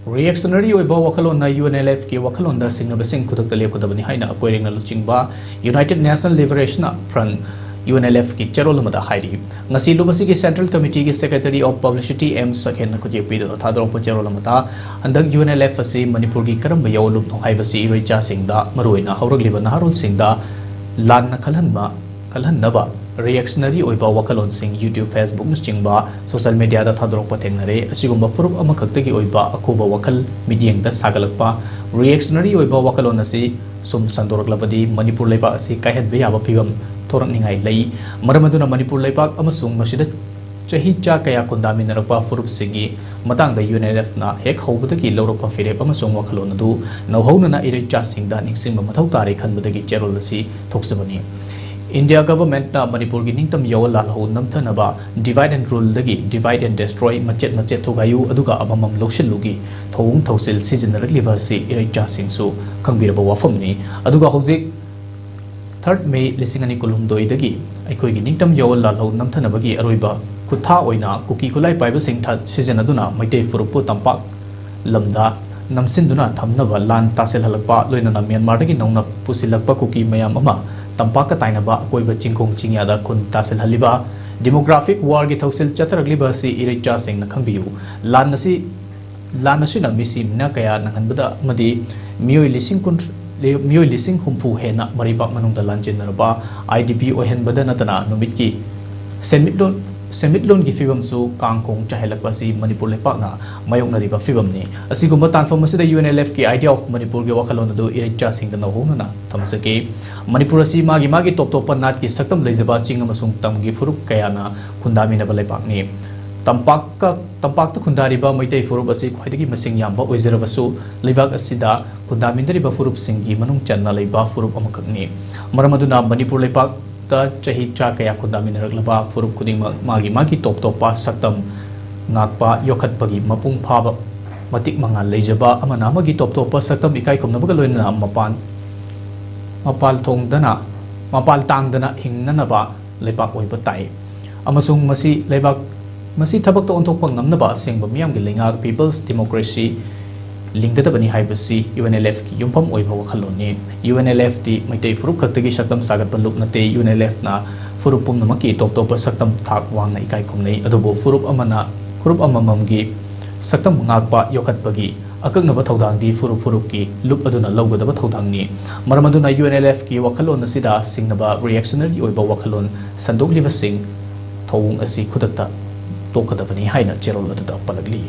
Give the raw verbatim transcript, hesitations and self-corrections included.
Reactionary ꯑꯣꯏꯕ ꯋꯥꯈꯜꯂꯣꯟꯅ UNLF ꯀꯤ ꯋꯥꯈꯜꯂꯣꯟꯗ ꯁꯤꯡꯅꯕꯁꯤꯡ ꯈꯨꯗꯛꯇ ꯂꯦꯞꯀꯗꯕꯅꯤ ꯍꯥꯏꯅ ꯑꯀꯣꯏꯔꯦꯡꯅ ꯂꯨꯆꯤꯡꯕ United National Liberation Front, UNLF ꯀꯤ ꯆꯦꯔꯣꯜ ꯑꯃꯗ ꯍꯥꯏꯔꯤ꯫ ꯉꯁꯤ ꯂꯨꯞ ꯑꯁꯤꯒꯤ Central Committee ꯒꯤ Secretary of Publicity M ꯁꯈꯦꯟꯅ ꯈꯨꯠꯌꯦꯛ ꯄꯤꯗꯨꯅ ꯊꯥꯗꯣꯔꯛꯄ ꯆꯦꯔꯣꯜ ꯑꯃꯗ, ꯍꯟꯗꯛ UNLF ꯑꯁꯤ ꯃꯅꯤꯄꯨꯔꯒꯤ ꯀꯔꯝꯕ ꯌꯥꯑꯣꯟꯂꯨꯞꯅꯣ ꯍꯥꯏꯕꯁꯤ ꯏꯔꯩꯆꯥꯁꯤꯡꯗ, ꯃꯔꯨꯑꯣꯏꯅ ꯍꯧꯔꯛꯂꯤꯕ ꯅꯍꯥꯔꯣꯜꯁꯤꯡꯗ ꯂꯥꯟꯅ ꯈꯜꯍꯟꯕ, ꯈꯜꯍꯟꯅꯕ reactionary ꯑꯣꯏꯕ ꯋꯥꯈꯜꯂꯣꯟꯁꯤꯡ YouTube, Facebook ꯅꯆꯤꯡꯕ social media ꯗ ꯊꯥꯗꯣꯔꯛꯄ ꯊꯦꯡꯅꯔꯦ꯫ ꯑꯁꯤꯒꯨꯝꯕ ꯐꯨꯔꯨꯞ ꯑꯃꯈꯛꯇꯒꯤ ꯑꯣꯏꯕ ꯑꯈꯨꯕ ꯋꯥꯈꯜ ꯃꯤꯠꯌꯦꯡꯗ ꯁꯥꯒꯠꯂꯛꯄ reactionary ꯑꯣꯏꯕ ꯋꯥꯈꯜꯂꯣꯟ ꯑꯁꯤ ꯁꯨꯝ ꯁꯟꯗꯣꯔꯛꯂꯕꯗꯤ ꯃꯅꯤꯄꯨꯔ ꯂꯩꯕꯥꯛ ꯑꯁꯤ ꯀꯥꯏꯍꯟꯕ ꯌꯥꯕ ꯐꯤꯚꯝ ꯊꯣꯔꯛꯅꯤꯡꯉꯥꯏ ꯂꯩ꯫ ꯃꯔꯝ ꯑꯗꯨꯅ ꯃꯅꯤꯄꯨꯔ ꯂꯩꯕꯥꯛ ꯑꯃꯁꯨꯡ ꯃꯁꯤꯗ ꯆꯍꯤ ꯆꯥ ꯀꯌꯥ ꯈꯨꯟꯗꯥꯃꯤꯟꯅꯔꯛꯄ ꯐꯨꯔꯨꯞꯁꯤꯡꯒꯤ ꯃꯇꯥꯡꯗ UNLF ꯅ ꯍꯦꯛ ꯍꯧꯕꯗꯒꯤ ꯂꯧꯔꯛꯄ ꯐꯤꯔꯦꯞ ꯑꯃꯁꯨꯡ ꯋꯥꯈꯜꯂꯣꯟ ꯑꯗꯨ ꯅꯧꯍꯧꯅꯅ ꯏꯔꯩꯆꯥꯁꯤꯡꯗ ꯅꯤꯡꯁꯤꯡꯕ ꯃꯊꯧ ꯇꯥꯔꯦ ꯈꯟꯕꯗꯒꯤ ꯆꯦꯔꯣꯜ ꯑꯁꯤ ꯊꯣꯛꯆꯕꯅꯤ꯫ India Government ꯅ ꯃꯅꯤꯄꯨꯔꯒꯤ ꯅꯤꯡꯇꯝ ꯌꯥꯑꯣꯟ ꯂꯥꯜꯍꯧ ꯅꯝꯊꯅꯕ divide and rule ꯗꯒꯤ divide and destroy, ꯃꯆꯦꯠ ꯃꯆꯦꯠ ꯊꯨꯒꯥꯏꯌꯨ ꯑꯗꯨꯒ ꯑꯃꯃꯝ ꯂꯧꯁꯤꯜꯂꯨꯒꯤ ꯊꯧꯑꯣꯡ ꯊꯧꯁꯤꯜ ꯁꯤꯖꯤꯟꯅꯔꯛꯂꯤꯕ ꯑꯁꯤ ꯏꯔꯩꯆꯥꯁꯤꯡꯁꯨ ꯈꯪꯕꯤꯔꯕ ꯋꯥꯐꯝꯅꯤ꯫ ꯑꯗꯨꯒ ꯍꯧꯖꯤꯛ third May ꯂꯤꯁꯤꯡ ꯑꯅꯤ ꯀꯨꯟꯍꯨꯝꯗꯣꯏꯗꯒꯤ ꯑꯩꯈꯣꯏꯒꯤ ꯅꯤꯡꯇꯝ ꯌꯥꯑꯣꯟ ꯂꯥꯜꯍꯧ ꯅꯝꯊꯅꯕꯒꯤ ꯑꯔꯣꯏꯕ ꯈꯨꯠꯊꯥ ꯑꯣꯏꯅ ꯀꯨꯀꯤ ꯈꯨꯠꯂꯥꯏ ꯄꯥꯏꯕꯁꯤꯡ ꯊ-, ꯁꯤꯖꯤꯟꯅꯗꯨꯅ ꯃꯩꯇꯩ ꯐꯨꯔꯨꯞꯄꯨ ꯇꯝꯄꯥꯛ ꯂꯝꯗ ꯅꯝꯁꯤꯟꯗꯨꯅ ꯊꯝꯅꯕ ꯂꯥꯟ ꯇꯥꯁꯤꯜꯍꯜꯂꯛꯄ, ꯂꯣꯏꯅꯅ ꯃ꯭ꯌꯥꯟꯃꯥꯔꯗꯒꯤ ꯅꯧꯅ ꯄꯨꯁꯤꯜꯂꯛꯄ ꯀꯨꯀꯤ ꯃꯌꯥꯝ ꯑꯃ ꯇꯝꯄꯥꯛꯀ ꯇꯥꯏꯅꯕ ꯑꯀꯣꯏꯕ ꯆꯤꯡꯈꯣꯡ ꯆꯤꯡꯌꯥꯗ ꯈꯨꯟ ꯇꯥꯁꯤꯜꯍꯜꯂꯤꯕ demographic war ꯒꯤ ꯊꯧꯁꯤꯜ ꯆꯠꯊꯔꯛꯂꯤꯕ ꯑꯁꯤ ꯏꯔꯩꯆꯥꯁꯤꯡꯅ ꯈꯪꯕꯤꯌꯨ꯫ ꯂꯥꯟ ꯑꯁꯤ, ꯂꯥꯟ ꯑꯁꯤꯅ ꯃꯤꯁꯤ ꯃꯤꯅꯥ ꯀꯌꯥ ꯅꯪꯍꯟꯕꯗ ꯑꯃꯗꯤ ꯃꯤꯑꯣꯏ ꯂꯤꯁꯤꯡ ꯀꯨꯟ, ꯃꯤꯑꯣꯏ ꯂꯤꯁꯤꯡ ꯍꯨꯝꯐꯨ ꯍꯦꯟꯅ ꯃꯔꯩꯕꯥꯛ ꯃꯅꯨꯡꯗ ꯂꯥꯟꯖꯦꯟꯅꯔꯕ, IDP ꯑꯣꯏꯍꯟꯕꯗ ꯅꯠꯇꯅ ꯅꯨꯃꯤꯠꯀꯤ ꯁꯦꯟꯃꯤꯠꯂꯣꯟ, ꯁꯦꯟꯃꯤꯠꯂꯣꯟꯒꯤ ꯐꯤꯕꯝꯁꯨ ꯀꯥꯡ ꯈꯣꯡ ꯆꯥꯏꯍꯜꯂꯛꯄ ꯑꯁꯤ ꯃꯅꯤꯄꯨꯔ ꯂꯩꯄꯥꯛꯅ ꯃꯥꯌꯣꯛꯅꯔꯤꯕ ꯐꯤꯕꯝꯅꯤ꯫ ꯑꯁꯤꯒꯨꯝꯕ ꯇꯥꯟꯐꯝ ꯑꯁꯤꯗ UNLF ꯀꯤ idea of ꯃꯅꯤꯄꯨꯔꯒꯤ ꯋꯥꯈꯜꯂꯣꯟ ꯑꯗꯨ ꯏꯔꯩꯆꯥꯁꯤꯡꯗ ꯅꯧꯍꯧꯅꯅ ꯊꯝꯖꯒꯦ꯫ ꯃꯅꯤꯄꯨꯔ ꯑꯁꯤ ꯃꯥꯒꯤ ꯃꯥꯒꯤ ꯇꯣꯞ ꯇꯣꯞꯄ ꯅꯥꯠꯀꯤ ꯁꯛꯇꯝ ꯂꯩꯖꯕ ꯆꯤꯡ ꯑꯃꯁꯨꯡ ꯇꯝꯒꯤ ꯐꯨꯔꯨꯞ ꯀꯌꯥꯅ ꯈꯨꯟꯗꯥꯃꯤꯟꯅꯕ ꯂꯩꯄꯥꯛꯅꯤ꯫ ꯇꯝꯄꯥꯛꯀ, ꯇꯝꯄꯥꯛꯇ ꯈꯨꯟꯗꯥꯔꯤꯕ ꯃꯩꯇꯩ ꯐꯨꯔꯨꯞ ꯑꯁꯤ ꯈ꯭ꯋꯥꯏꯗꯒꯤ ꯃꯁꯤꯡ ꯌꯥꯝꯕ ꯑꯣꯏꯖꯔꯕꯁꯨ, ꯂꯩꯕꯥꯛ ꯑꯁꯤꯗ ꯈꯨꯟꯗꯥꯃꯤꯟꯅꯔꯤꯕ ꯐꯨꯔꯨꯞꯁꯤꯡꯒꯤ ꯃꯅꯨꯡ ꯆꯟꯅ ꯂꯩꯕ ꯐꯨꯔꯨꯞ ꯑꯃꯈꯛꯅꯤ꯫ ꯃꯔꯝ ꯑꯗꯨꯅ ꯃꯅꯤꯄꯨꯔ ꯂꯩꯄꯥꯛꯇ ꯆꯍꯤ ꯆꯥ ꯀꯌꯥ ꯈꯨꯟꯗꯥꯃꯤꯟꯅꯔꯛꯂꯕ ꯐꯨꯔꯨꯞ ꯈꯨꯗꯤꯡꯃꯛ ꯃꯥꯒꯤ ꯃꯥꯒꯤ ꯇꯣꯞ ꯇꯣꯞꯄ ꯁꯛꯇꯝ ꯉꯥꯛꯄ, ꯌꯣꯛꯈꯠꯄꯒꯤ ꯃꯄꯨꯡ ꯐꯥꯕ ꯃꯇꯤꯛ ꯃꯉꯥꯜ ꯂꯩꯖꯕ ꯑꯃꯅ ꯑꯃꯒꯤ ꯇꯣꯞ ꯇꯣꯞꯄ ꯁꯛꯇꯝ ꯏꯀꯥꯏ ꯈꯨꯝꯅꯕꯒ ꯂꯣꯏꯅꯅ ꯃꯄꯥꯟ, ꯃꯄꯥꯜ ꯊꯣꯡꯗꯅ, ꯃꯄꯥꯜ ꯇꯥꯡꯗꯅ ꯍꯤꯡꯅꯅꯕ ꯂꯩꯄꯥꯛ ꯑꯣꯏꯕ ꯇꯥꯏ꯫ ꯑꯃꯁꯨꯡ ꯃꯁꯤ ꯂꯩꯕꯥꯛ, ꯃꯁꯤ ꯊꯕꯛꯇ ꯑꯣꯟꯊꯣꯛꯄ ꯉꯝꯅꯕ ꯑꯁꯦꯡꯕ ꯃꯤꯌꯥꯝꯒꯤ ꯂꯩꯉꯥꯛ, People's Democracy, ꯂꯤꯡꯒꯗꯕꯅꯤ ꯍꯥꯏꯕꯁꯤ UNLFꯀꯤ ꯌꯨꯝꯐꯝ ꯑꯣꯏꯕ ꯋꯥꯈꯜꯂꯣꯟꯅꯤ꯫ UNLFꯇꯤ ꯃꯩꯇꯩ ꯐꯨꯔꯨꯞ ꯈꯛꯇꯒꯤ ꯁꯛꯇꯝ ꯁꯥꯒꯠꯄ ꯂꯨꯞ ꯅꯠꯇꯦ꯫ UNLFꯅ ꯐꯨꯔꯨꯞ ꯄꯨꯝꯅꯃꯛꯀꯤ ꯇꯣꯞ ꯇꯣꯞꯄ ꯁꯛꯇꯝ ꯊꯥꯛ ꯋꯥꯡꯅ ꯏꯀꯥꯏ ꯈꯨꯝꯅꯩ꯫ ꯑꯗꯨꯕꯨ ꯐꯨꯔꯨꯞ ꯑꯃꯅ ꯐꯨꯔꯨꯞ ꯑꯃꯃꯝꯒꯤ ꯁꯛꯇꯝ ꯉꯥꯛꯄ ꯌꯣꯛꯈꯠꯄꯒꯤ ꯑꯀꯛꯅꯕ ꯊꯧꯗꯥꯡꯗꯤ ꯐꯨꯔꯨꯞ ꯐꯨꯔꯨꯞꯀꯤ ꯂꯨꯞ ꯑꯗꯨꯅ ꯂꯧꯒꯗꯕ ꯊꯧꯗꯥꯡꯅꯤ꯫ ꯃꯔꯝ ꯑꯗꯨꯅ UNLFꯀꯤ ꯋꯥꯈꯜꯂꯣꯟ ꯑꯁꯤꯗ ꯁꯤꯡꯅꯕ reactionary ꯑꯣꯏꯕ ꯋꯥꯈꯜꯂꯣꯟ ꯁꯟꯗꯣꯛꯂꯤꯕꯁꯤꯡ ꯊꯧꯑꯣꯡ ꯑꯁꯤ ꯈꯨꯗꯛꯇ ꯇꯣꯛꯀꯗꯕꯅꯤ ꯍꯥꯏꯅ ꯆꯦꯔꯣꯜ ꯑꯗꯨꯗ ꯄꯜꯂꯛꯂꯤ꯫